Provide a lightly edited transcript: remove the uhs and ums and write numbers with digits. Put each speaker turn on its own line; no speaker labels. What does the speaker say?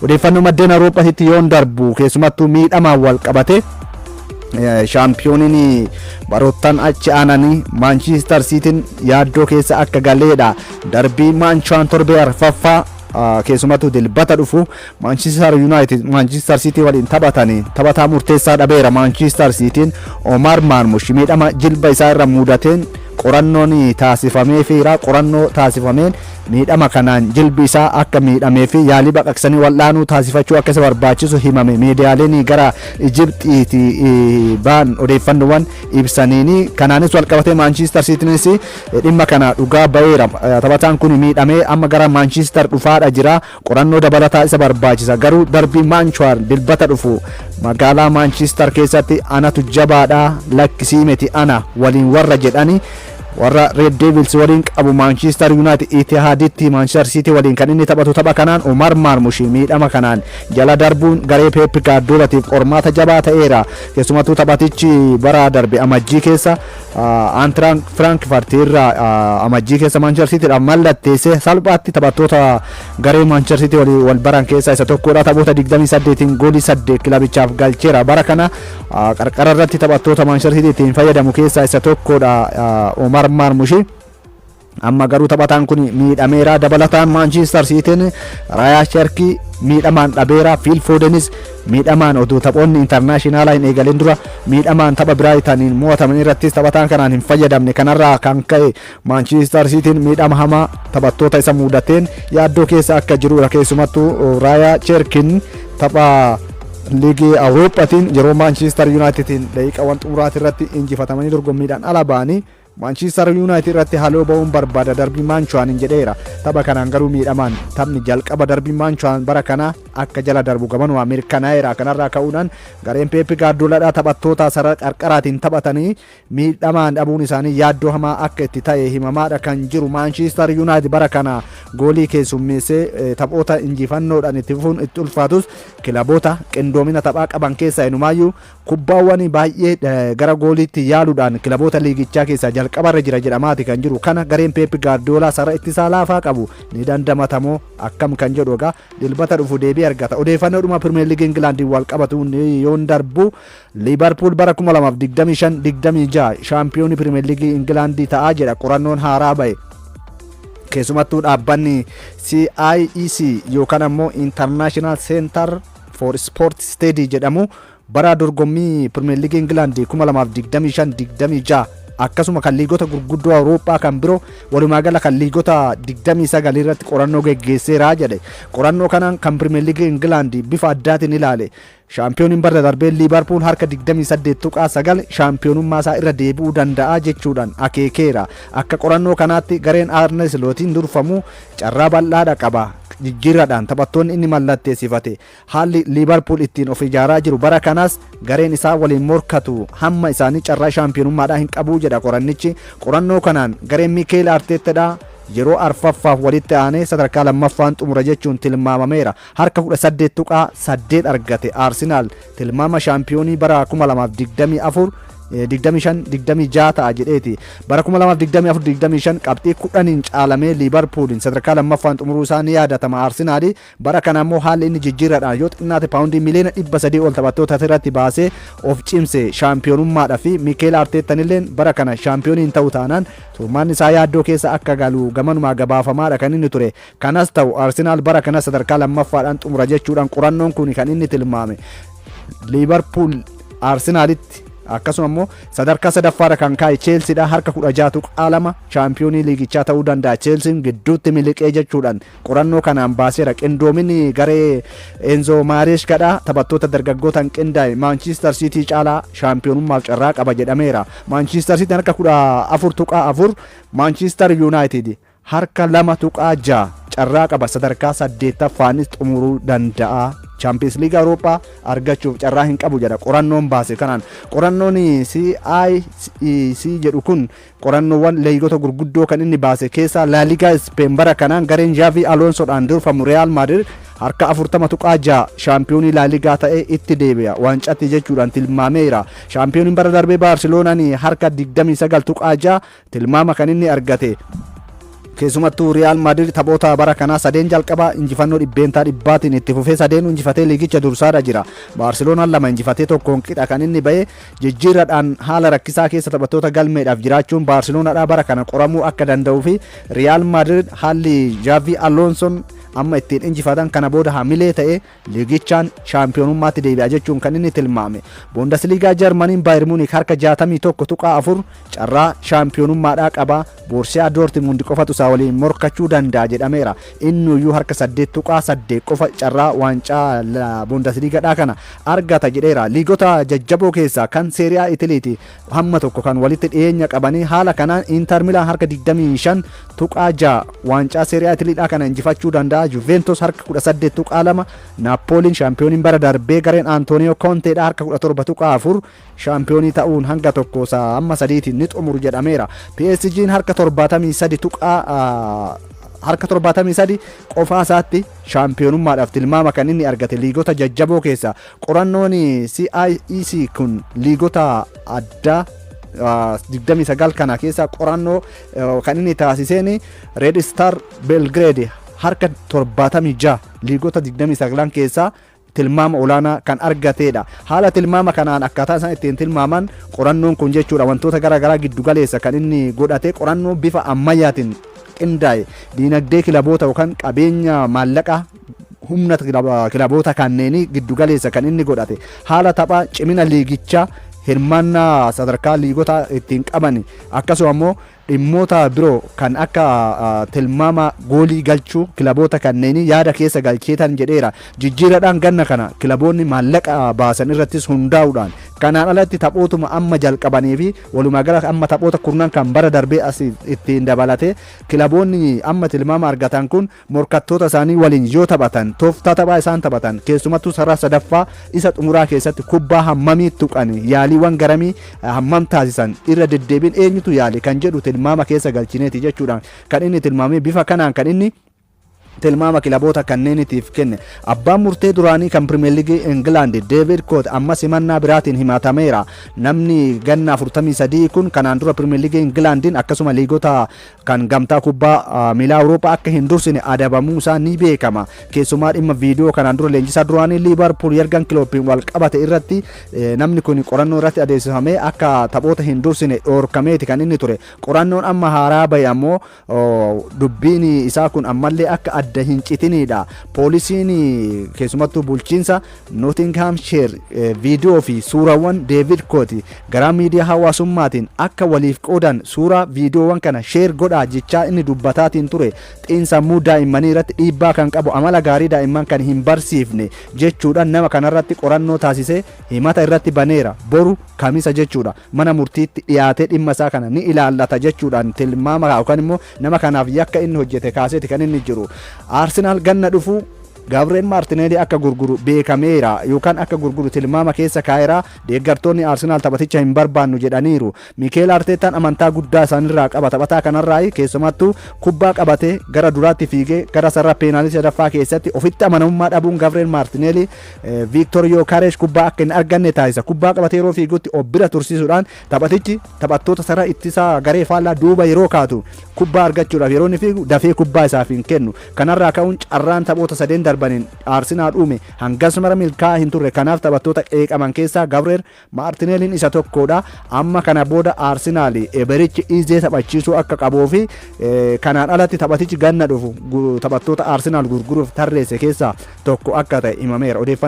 Odeeffannoo maddeen Awurooppaatti yoon darbu, keessumattuu miidhamaan wal qabate, shaampiyooniin baroottan achi aananii Maanchiistar Siitiin yaaddoo keessa akka galeedha. Darbii Maanchaan torbee arfaffaa, keessumattuu Dilbata dhufu Maanchiistar Yuunaayitid Maanchiistar Siitii waliin taphatanii taphataa murteessaa dhabeera. Maanchiistar Siitiin Omar Maarmush miidhama jilba isaa irra mudateen qorannoon taasifameefiira. Qorannoo taasifameen miidhama kanaan jilbi isaa akka miidhamee fi yaalii baqaqsanii wal'aanuu taasifachuu akka isa barbaachisu himame. Miidiyaaleen gara Ijipxiiti ba'an odeeffannoowwan ibsaniini kanaanis walqabatee Maanchiistar Siitiinis dhimma kana dhugaa ba'eera. Taphataan kun miidhamee amma gara Maanchiistar dhufaadha jira. Qorannoo dabalataa isa barbaachisa. Garuu darbii Maanchuwaar Dilbata dhufu magaalaa Maanchiistar keessatti anatu jabaadha, lakkisii miti, ana waliin warra jedhani warra Red Devils waliin qabu. Manchester United Itihaaditti Manchester City waliin kan inni taphatu tapha kanaan Omar Marmush miidhama kanaan jala darbuun garee Pep Guardiolatiif qormaata jabaa ta'eera. Keessumattuu taphatichi bara darbe Amajjii keessa Eintracht Frankfurt irraa Amajjii keessa Manchester Citydhaaf mallatteesse. Salphaatti taphattoota garee Manchester City waliin wal baran keessaa isa tokkodha. Taphoota 28 goolii 8 kilabichaaf galcheera. Bara kana qarqara irratti taphattoota Manchester City ittiin fayyadamu keessaa isa tokkodha Omar Marmushi. Amma garuu taphataan kun miidhameera. Dabalataan Manchester Cityn Raayaa Cherkii miidhamaan dhabeera. Phil Fodenis miidhamaan oduu taphoonni intarnaashinaalaa hin eegalin dura miidhamaan tapha Biraayitaniin mo'ataman irrattis taphataan kanaan hin fayyadamne. Kanarraa kan ka'e Manchester Cityn miidhama hamaa taphattoota isa mudateen yaaddoo keessa akka jirudha. Keessumattuu Raayaa Cherkin tapha liigii Awurooppaatiin yeroo Manchester Unitediin daqiiqaawwan xumuraati irratti injifatamanii dorgommiidhaan ala ba'anii Manchester United irratti haaloo ba'uun barbaada darbii Maanchuwaanin jedheera. Tapha kanaan garuu miidhamaan taphni jalqaba darbii Maanchuwaan bara kana akka jala darbu gamanuma mirkanaa'eera. Kanarraa ka'uudhaan gareen Peep Gaardioladhaa taphattoota sarara qarqaraatiin taphatanii miidhamaan dhabuun isaanii yaaddoo hamaa akka itti ta'e himamaadha kan jiru. Manchester United bara kana goolii keessummeessee taphoota injifannoodhaan itti fufuun itti ulfaatus, kilaboota qindoomina taphaa qaban keessaa, inumaayyuu kubbaawwan baay'ee gara gooliitti yaaluudhaan kilaboota liigichaa keessaa jalqabarra jira jedhamaati kan jiru. Kana gareen Peep Gaardiyoolaa sarara ittisaa laafaa qabu ni dandamatamoo akkam kan jedhu egaa Dilbata dhufu deebii argata. Odeeffannoodhuma Pirimeer Liigii Ingilaandiin wal qabatu yoon darbu, Liibarpuul bara 2025-26 shaampiyoonii Pirimeer Liigii Ingilaandii ta'aa jedha qorannoon haaraa ba'e. Keessumattuu dhaabbanni CIEC yookaan ammoo International Center for Sport Study jedhamu bara dorgommii Pirimeer Liigii Ingilaandii 2025-26 akkasuma kan liigota gurguddoo Awurooppaa kan biroo, walumaa gala kan liigota 29 irratti qorannoo geggeesseera jedhe. Qorannoo kanaan kan Pirimeer Liigii Ingilaandii bifa addaatiin ilaale. Shaampiyooniin bara darbee Liibarpuul harka 28.9 shaampiyoonummaa isaa irra deebi'uu danda'a jechuudhaan akeekeera. Akka qorannoo kanaatti gareen Arne Slootiin durfamu carraa bal'aadha qaba. Jijjiirradhaan taphattoonni inni mallatteessifate, haalli Liibarpuul ittiin of ijaaraa jiru, bara kanas gareen isaa waliin morkatu hamma isaanii carraa shaampiyoonummaadhaa hin qabu jedha qorannichi. Qorannoo kanaan gareen Miikeel Arteettadha yeroo arfaffaaf walitti aanee sadarkaa lammaffaan xumura jechuun tilmaamameera. Harka 18.8 argate. Arsenaal tilmaama shaampiyoonii bara 2024 25 26 ta'a jedheeti. Bara 2024 25 qabxii 10n caalamee Liibarpuuliin sadarkaa lammaffaan xumuruu isaa ni yaadatama Arsenaali. Bara kana immoo haalli inni jijjiirradhaan yoo xinnaate paawundii miliyoona 300 ol taphattoota irratti baasee of cimse shaampiyoonummaadha fi Miikeel Arteettan illeen bara kana shaampiyooniin ta'u taanaan turmaanni isaa yaaddoo keessa akka galu gamanumaa gabaafamaadha kan inni ture. Kanas ta'u Arsenaal bara kana sadarkaa lammaffaadhaan xumura jechuudhaan qorannoon kun kan inni tilmaame. Liibarpuul Arsenaalitti akkasuma immoo sadarkaa sadaffaarra kan kaa'e Cheelsiidha. Harka 16.2 shaampiyoonii liigichaa ta'uu danda'a Cheelsiin gidduutti miliqee jechuudhaan qorannoo kanaan baaseera. Qindoominni garee Enzo Maareeshkadha taphattoota dargaggootaan qindaa'e Maanchiistar Siitii caalaa shaampiyoonummaaf carraa qaba jedhameera. Maanchiistar Siitiin harka 14.4, Maanchiistar Yuunaayitid harka 2.6 carraa qaba. Sadarkaa saddeettaffaanis xumuruu danda'a. Chaampiyoons Liigii Awurooppaa argachuuf carraa hin qabu jedha qorannoon baase kanaan. Qorannoon CIEC jedhu kun qorannoowwan liigota gurguddoo kan inni baase keessaa Laaligaa Ispeen bara kanaan gareen Jaavi Alonsoodhaan durfamu Real Madrid harka 40.6 shaampiyoonii Laaligaa ta'ee itti deebi'a waancatti jechuudhaan tilmaameera. Shaampiyooniin bara darbee Baarseloonaan harka 29.6 tilmaama kan inni argate. Keessumattuu Riyaal Maadrid taphoota bara kanaa sadeen jalqabaa injifannoo 100%n itti fufee sadeenuu injifatee liigicha dursaadha jira. Baarseloonaan lama injifatee tokkoon qixa kan inni ba'e, jijjiirradhaan haala rakkisaa keessa taphattoota galmeedhaaf jiraachuun Baarseloonaadhaa bara kana qoramuu akka danda'uu fi Riyaal Maadrid haalli Jaavii Alonsoon amma ittiin injifatan kana booda hamilee ta'e liigichaan shaampiyoonummaatti deebi'a jechuun kan inni tilmaame. Bundesliigaa Jarmaniin Baayir Muunik harka 61.4 carraa shaampiyoonummaadhaa qaba. Boorsiyaa Doortimund qofatu isaa waliin morkachuu danda'a jedhameera. Innuyyuu harka 8.8 qofa carraa waancaa Bundesliigaadhaa kana argata jedheera. Liigota jajjaboo keessaa kan Seeriyaa Itiliiti hamma tokko kan walitti dhiyeenya qabanii, haala kanaan Inter Milaan harka 25.6 waancaa Seeriyaa Itiliidhaa kana injifachuu danda'a. Juventus harka 18.2, Naappooliin shaampiyooniin bara darbee gareen Antonio Conteedha harka 17.4 shaampiyoonii ta'uun hanga tokko amma sadiitiin ni xumuru jedhameera. PSG'n harka 73 tuqaa harka 73 qofaa isaatti shaampiyoonummaadhaaf tilmaama kan inni argate liigota jajjaboo keessa. Qorannoon CIEC kun liigota addaa 29 kana keessa qorannoo kan inni taasiseen Red Star Belgrade harka 76 liigota 29 keessaa tilmaama olaanaa kan argateedha. Haala tilmaama kanaan akkaataa isaan ittiin tilmaaman qorannoon kun jechuudha, wantoota garaa garaa giddu galeessa kan inni godhate, qorannoo bifa ammayyaatiin qindaa'e, diinagdee kilaboota yookaan qabeenya maallaqaa humna kilaboota kanneenii giddu galeessa kan inni godhate, haala taphaa, cimina liigichaa, hirmaannaa sadarkaa liigota ittiin qaban, akkasuma immoo dhimmoota biroo kan akka tilmaama goolii galchuu kilaboota kanneenii yaada keessa galcheetan jedheera. Jijjiiradhaan ganna kana kilaboonni maallaqa baasan irrattis hundaa'uudhaan, kanaan alatti taphootuma amma jalqabanii fi walumaa gala amma taphoota kurnan kan bara darbee as ittiin dabalatee kilaboonni amma tilmaama argatan kun morkattoota isaanii waliin yoo taphatan, tooftaa taphaa isaan taphatan, keessumattuu sarara sadaffaa isa xumuraa keessatti kubbaa hammamii tuqan, yaaliiwwan garamii hammam taasisan, irra deddeebiin eenyutu yaale kan jedhu tilmaama keessa galchineeti jechuudhaan kan inni tilmaamee, bifa kanaan kan inni tilmaama kilaboota kanneeniitiif kenne. Abbaan murtee duraanii kan Pirimeer Liigii Ingilaand Deevid Koot ammas himannaa biraatiin himatameera. Namni ganna 43 kun kanaan dura Pirimeer Liigii Ingilaandiin akkasuma liigota kan gamtaa kubbaa miilaa Awurooppaa akka hin dursine adabamuu isaa ni beekama. Keessumaa dhimma viidiyoo kanaan dura leenjisaa duraanii Liivarpuul Yargan Kiloopiin wal qabate irratti namni kun qorannoo irratti adeemsifamee akka taphoota hin dursine dhoorkameeti kan inni ture. Qorannoon amma haaraa bahe ammoo dubbiin isaa kun ammallee akka adda hin citinidha. Poolisiin keessumattuu bulchiinsa Nottinghamshire viidiyoo fi suurawwan Deevid Kooti garaa miidiyaa hawaasummaatiin akka waliif qoodan, suuraa viidiyoowwan kana share godhaa jechaa inni dubbataatiin ture xiinsammuu daa'immanii irratti dhiibbaa kan qabu, amala gaarii daa'imman kan hin barsiifne jechuudhaan nama kanarratti qorannoo taasisee himata irratti baneera. Boru Kamisa jechuudha mana murtiitti dhiyaatee dhimma isaa kana ni ilaallata jechuudhaan tilmaama yookaan immoo nama kanaaf yakka inni hojjete kaaseeti kan inni jiru. Arsenaal ganna dhufu Gabriel Martinelli akka gurguru beekameera yookaan akka gurguru tilmaama keessa kaa'eera. Deeggartoonni Arsenaal taphaticha hin barbaannu jedhaniiru. Miikeel Arteetaan amantaa guddaa isaanirraa qaba taphataa kanarraa, keessumattuu kubbaa qabatee gara duraatti fiigee gara sarara peenaaltii sadaffaa keessatti ofitti amanamummaa dhabuun Gabriel Martinelli Viiktor Yookaresh kubbaa akka hin arganne taasisa. Kubbaa qabatee yeroo fiigutti of bira tursiisuudhaan taphatichi taphattoota sarara ittisaa garee faallaa duuba yeroo kaatu kubbaa argachuudhaaf yeroo inni fiigu dafee kubbaa isaaf hin kennu. Kanarraa ka'uun carraan taphoota sadeen darbaniin Arsenaal uume hangas mara milkaa'aa hin turre. Kanaaf taphattoota qeeqaman keessaa Gabriel Maartineeliin isa tokkodha. Amma kana booda Arsenaal Eberichi Izee taphachiisuu akka qabuu fi kanaan alatti taphatichi ganna dhufu taphattoota Arsenaal gurguruuf tarreesse keessaa tokko akka ta'e himameera. Odeeffannoo